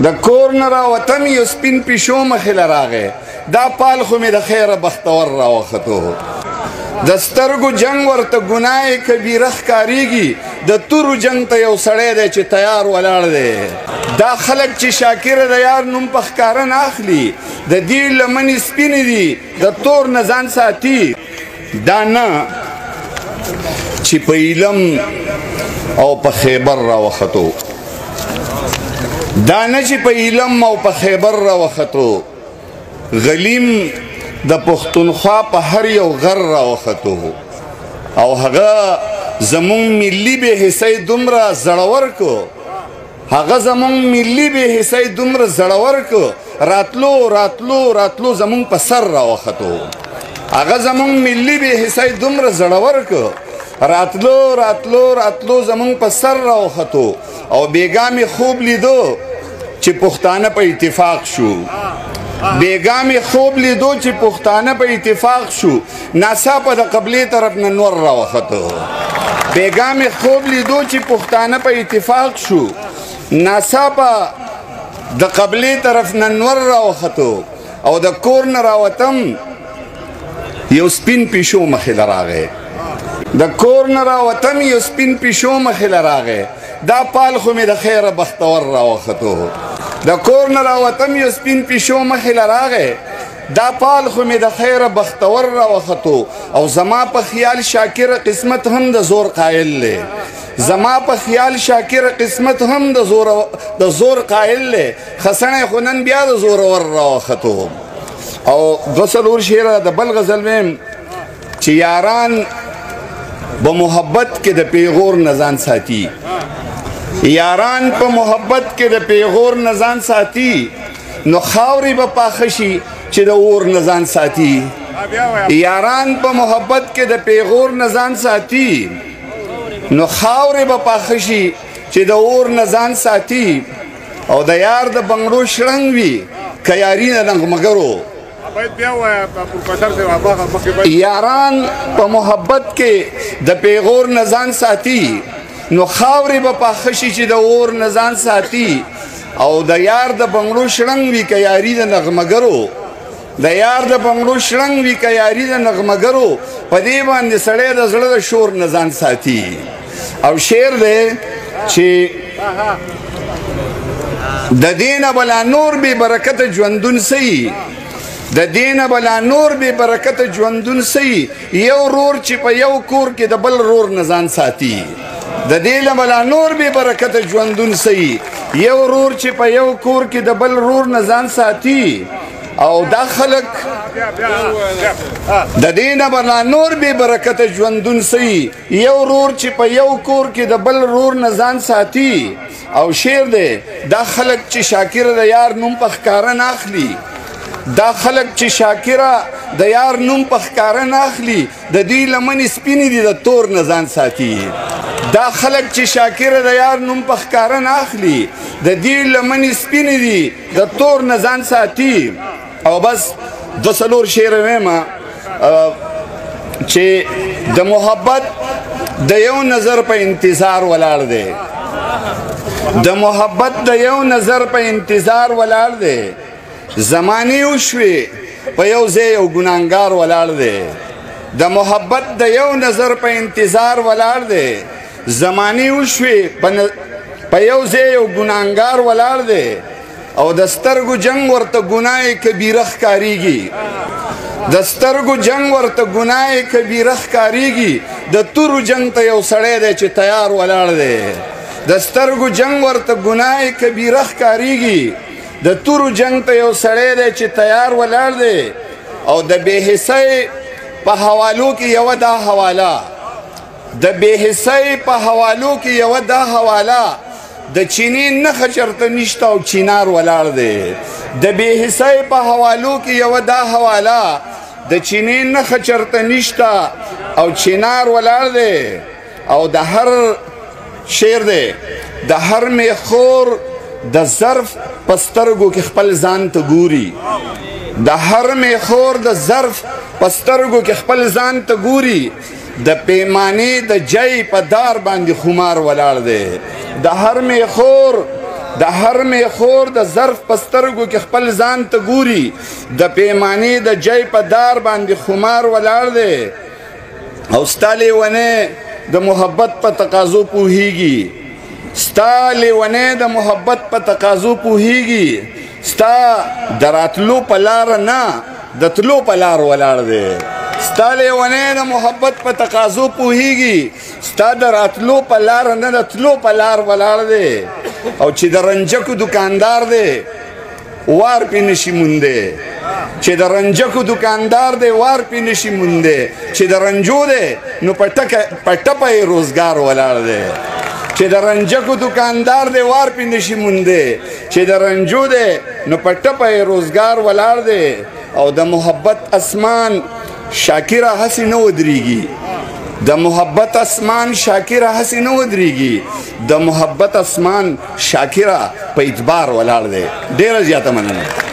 د کور نه راوتم یو سپین پیشو مخې له راغی، دا پال خو مې د خیره بختور راوختو. د سترګو جنګ ورته ګناه کبیره ښکارېږي، د تورو جنګ ته یو سړی دی چې تیار ولاړ دی. دا خلک چې شاکر د یار نوم په ښکاره نه اخلي، د دې لمنې سپینې دي، د تور نه ځان ساتي. دا نه چې په علم او په خیبر راوختو، دا نه چې په علم او په خیبر راوختو، غلیم د پښتونخوا په هر یو غر راوختو. او هغه زمونږ ملي بې حصۍ دومره زړور کو، هغه زمونږ ملي بې حصۍ دومره زړور کو، راتلو راتلو راتلو زمونږ په سر راوختو. هغه زمونږ ملي بې حصۍ دومره زړور کو، راتلو راتلو راتلو زمونږ په سر راوختو. او بیګا مې خوب لیدو چې پښتانه په اتفاق شو، بیګا مې خوب لیدو چې پښتانه په اتفاق شو، ناڅاپه د قبلې طرف نه نور راوختو. بیګا مې خوب لیدو چې پښتانه په اتفاق شو، ناڅاپه د قبلې طرف نه نور راوختو. او د کور نه راوتم یو سپین پیشو مخې له راغی، د کور نه راوتم یو سپین پیشو مخې له راغی، دا پال خو مې د خیره بختور راوختو. د کور نه راوتم یو سپین پیشو مخې له راغی، دا پال خو مې د خیره بختور راوختو. او زما په خیال شاکر قسمت هم د زور قایل دی، زما په خیال شاکر قسمت هم د زور قایل دی، خسڼی خو نن بیا د زورور راوختو. او دوه څلور شعره د بل غزل ویم چې یاران په محبت کې د پیغور نه ځان ساتي، یاران په محبت کې د پیغور نه ځان ساتي، نو خاورې به پاخه شي چې د اور نه ځان ساتي. یاران په محبت کې د پیغور نه ځان ساتي، نو خاورې به پاخه شي چې د اور نه ځان ساتي. او د یار د بنګړو شرنګ وي که یاري نه نغمګرو. یاران په محبت کې د پیغور نه ځان ساتي، نو خاورې به پاخه شي چې د اور نه ځان ساتي. او د یار د بنګړو شرنګ وي که یاري د نغمګرو، د یار د بنګړو شرنګ وي که یاري د نغمګرو، په دې باندې سړی د زړه د شور نه ځان ساتي. او شعر دی چې د دې نه به لا نور بې برکته ژوندون سي، د دې نه به لا نور بې برکته ژوندون سي، یو رور چې په یو کور کې د بل رور نه ځان ساتي. د دې نه به لا نور بې برکته ژوندون سي، یو رور چې په یو کور کې د بل رور نه ځان ساتي. او دا خلک د دې نه به لا نور بې برکته ژوندون سي، یو رور چې په یو کور کې د بل رور نه ځان ساتي. او شعر دی دا خلک چې شاکر د یار نوم په ښکاره نه اخلي، دا خلک چې شاکره د یار نوم په ښکاره نه اخلي، د دوی لمنې سپینې دي، د تور نه ځان ساتي. دا خلک چې شاکره د یار نوم په ښکاره نه اخلي، د دوی لمنې سپینې دي، د تور نه ځان ساتي. او بس دوه څلور شعره وایم چې د محبت د یو نظر په انتظار ولاړ دی، د محبت د یو نظر په انتظار ولاړ دی، زمانې وشوې په یو ځای یو ګناهګار ولاړ دی. د محبت د یو نظر په انتظار ولاړ دی، زمانې وشوې په یو ځای یو ګناهګار ولاړ دی. او د سترګو جنګ ورته ګناه کبیره ښکارېږي، د سترګو جنګ ورته ګناه کبیره ښکارېږي، د تورو جنګ ته یو سړی دی چې تیار ولاړ دی. د سترګو جنګ ورته ګناه کبیره ښکارېږي، د تورو جنګ ته یو سړی دی چې تیار ولاړ دی. او د بې حصۍ په حوالو کې یوه دا حواله، د بې حصۍ په حوالو کې یوه دا حواله، د چینې نښه چرته نشته او چینار ولاړ دی. د بې حصۍ په حوالو کې یوه دا حواله، د چینې نښه چرته نشته او چینار ولاړ دی. او د هر شعر دی د هر میخور د ظرف په سترګو کې خپل ځان ته ګوري، د هر میخور د ظرف په سترګو کې خپل ځان ته ګوري، د پیمانې د جای په دار باندې خمار ولاړ دی. د هر میخور د هر میخور د ظرف په سترګو کې خپل ځان ته ګوري. د پیمانې د جای په دار باندې خمار ولاړ دی، او ستا لیونی د محبت په تقاضو پوهیږي. ستا لیونی د محبت په تقاضو پوهیږي. ستا د راتلو په لار نه، د تلو په لار ولاړ دی. ستا لیونی د محبت په تقاضو پوهیږي. ستا د راتلو په لار نه، د تلو په لار ولاړ دی. او چې د رنجکو دکاندار دی وار پې نشي موندی. چې د رنجکو دکاندار دی وار پې نشي موندی. چې د رنجو دی نو په ټپه یې روزګار ولاړ دی. چې د رنجکو دکاندار دی وار پې نشي موندی. چې د رنجو دی نو په ټپه یې روزګار ولاړ دی. او د محبت اسمان شاکره هسې نه ودرېږي. د محبت اسمان شاکره هسې نه ودرېږي. د محبت اسمان شاکره په اعتبار ولاړ دی. ډېره زیاته مننه.